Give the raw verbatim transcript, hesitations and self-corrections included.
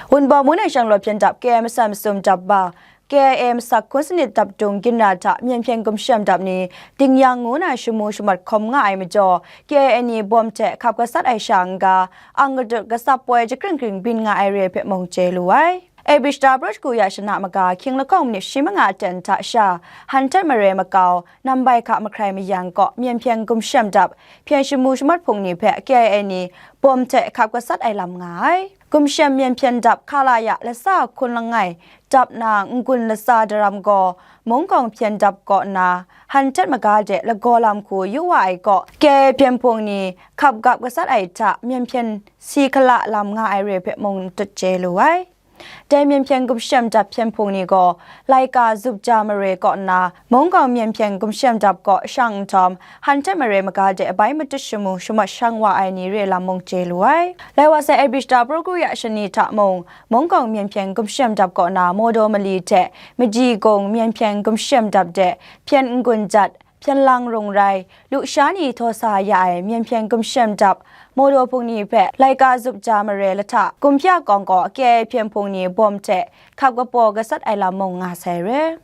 Wunpawng Mungdaw Shanglawt hpyen dap K I A masan masum dap ba, K I A masak hkun sanit dap dung ginra hta Myen Hpyen Gumshem dap ni Dingyang ngu na shamu shamat hkawm nga ai majaw, K I A ni bawm hte hkap gasat ai sha n-ga, ang gadut gasap poi jakring kring byin nga ai re ai hpe mung chye lu ai. April shata pra shagu ya shana maga hkying lahkawng minit shi manga ten hta sha, Hantet mare makau, Nambai hka mahkrai mayang kaw Myen Hpyen Gumshem dap hpyen shamu shamat hpung ni hpe K I A ni bawm hte hkap gasat ai lam nga ai. Gumshem Myen Hpyen dap hka la ya latsa hkun langai dap na n-gun latsa daram gaw Mungkawng hpyen dap kaw nna, Hantet maga de lagaw lam hku yu wa ai kaw, K I A hpyen hpung ni hkap gap gasat ai hta Myen Hpyen si hkala lam nga ai re hpe mung tut chye lu ai. Dai Myen Hpyen Gumshem dap hpyen hpung ni gaw, laika zup ja mare kaw nna, Mungkawng Myen Hpyen Gumshem dap kaw shang nhtawm, Hantet mare maga de bai matut shamu shamat shang wa ai ni re lam mung chye lu ai. Lai wa sai April shata pra shagu ya shani hta mung, Mungkawng Myen Hpyen Gumshem dap kaw na Mawdaw mali hte Madi Gung Myen Hpyen Gumshem dap de hpyen n-gun jat, hpyen lang rung rai, lusha ni htaw sa ya ai Myen Hpyen Gumshem dap, Mawdaw hpung ni hpe laika zup ja mare lahta, Gumhpya kawng kaw K I A hpyen hpung ni bawm hte hkap kapaw gasat ai lam mung nga sai re.